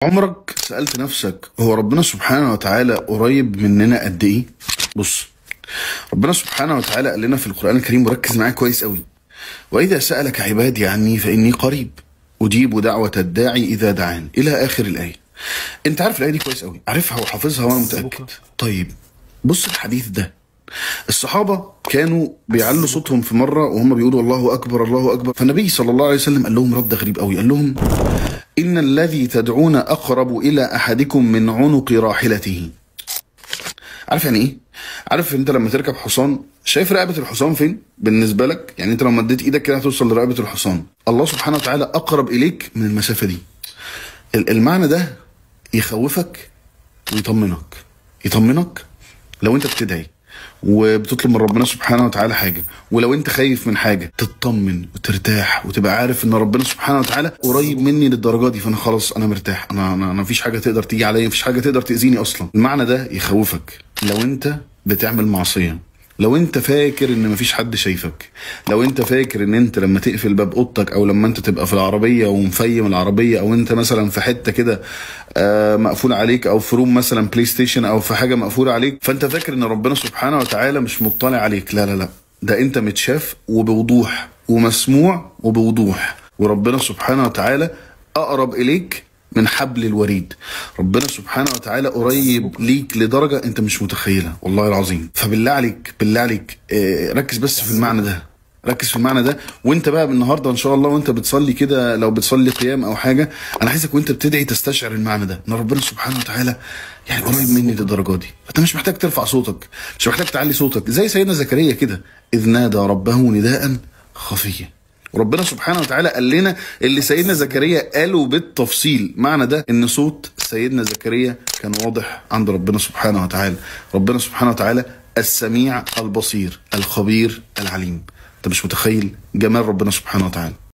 عمرك سألت نفسك هو ربنا سبحانه وتعالى قريب مننا قد ايه؟ بص، ربنا سبحانه وتعالى قال لنا في القرآن الكريم، وركز معايا كويس قوي: وإذا سألك عبادي عني فإني قريب أجيب دعوة الداعي إذا دعان، إلى آخر الآية. أنت عارف الآية دي كويس قوي، عارفها وحافظها وأنا متأكد. طيب بص الحديث ده، الصحابة كانوا بيعلوا صوتهم في مرة وهم بيقولوا الله أكبر الله أكبر، فالنبي صلى الله عليه وسلم قال لهم رد غريب قوي، قال لهم: إن الذي تدعون أقرب إلى أحدكم من عنق راحلته. عارف يعني إيه؟ عارف أنت لما تركب حصان شايف رقبة الحصان فين بالنسبة لك؟ يعني أنت لو مديت إيدك كده هتوصل لرقبة الحصان. الله سبحانه وتعالى أقرب إليك من المسافة دي. المعنى ده يخوفك ويطمنك. يطمنك لو أنت بتدعي وبتطلب من ربنا سبحانه وتعالى حاجة، ولو انت خايف من حاجة تطمن وترتاح وتبقى عارف ان ربنا سبحانه وتعالى قريب مني للدرجة دي، فانا خلاص انا مرتاح، انا مفيش حاجة تقدر تيجي عليا، مفيش حاجة تقدر تأذيني اصلا. المعنى ده يخوفك لو انت بتعمل معصية، لو انت فاكر ان مفيش حد شايفك، لو انت فاكر ان انت لما تقفل باب اوضتك، او لما انت تبقى في العربية ومفيم العربية، او انت مثلا في حتة كده مقفول عليك، او في room مثلا بلاي ستيشن، او في حاجة مقفولة عليك، فانت فاكر ان ربنا سبحانه وتعالى مش مطلع عليك. لا لا لا، ده انت متشاف وبوضوح ومسموع وبوضوح، وربنا سبحانه وتعالى اقرب اليك من حبل الوريد. ربنا سبحانه وتعالى قريب ليك لدرجة انت مش متخيلها والله العظيم. فبالله عليك، بالله عليك، ركز بس في المعنى ده، ركز في المعنى ده. وانت بقى النهارده ان شاء الله وانت بتصلي كده، لو بتصلي قيام او حاجة، انا عايزك وانت بتدعي تستشعر المعنى ده، ان ربنا سبحانه وتعالى يعني قريب مني للدرجة دي. فانت مش محتاج ترفع صوتك، مش محتاج تعلي صوتك، زي سيدنا زكريا كده، اذ نادى ربه نداء خفيا. وربنا سبحانه وتعالى قال لنا اللي سيدنا زكريا قاله بالتفصيل. معنى ده ان صوت سيدنا زكريا كان واضح عند ربنا سبحانه وتعالى. ربنا سبحانه وتعالى السميع البصير الخبير العليم. انت مش متخيل جمال ربنا سبحانه وتعالى.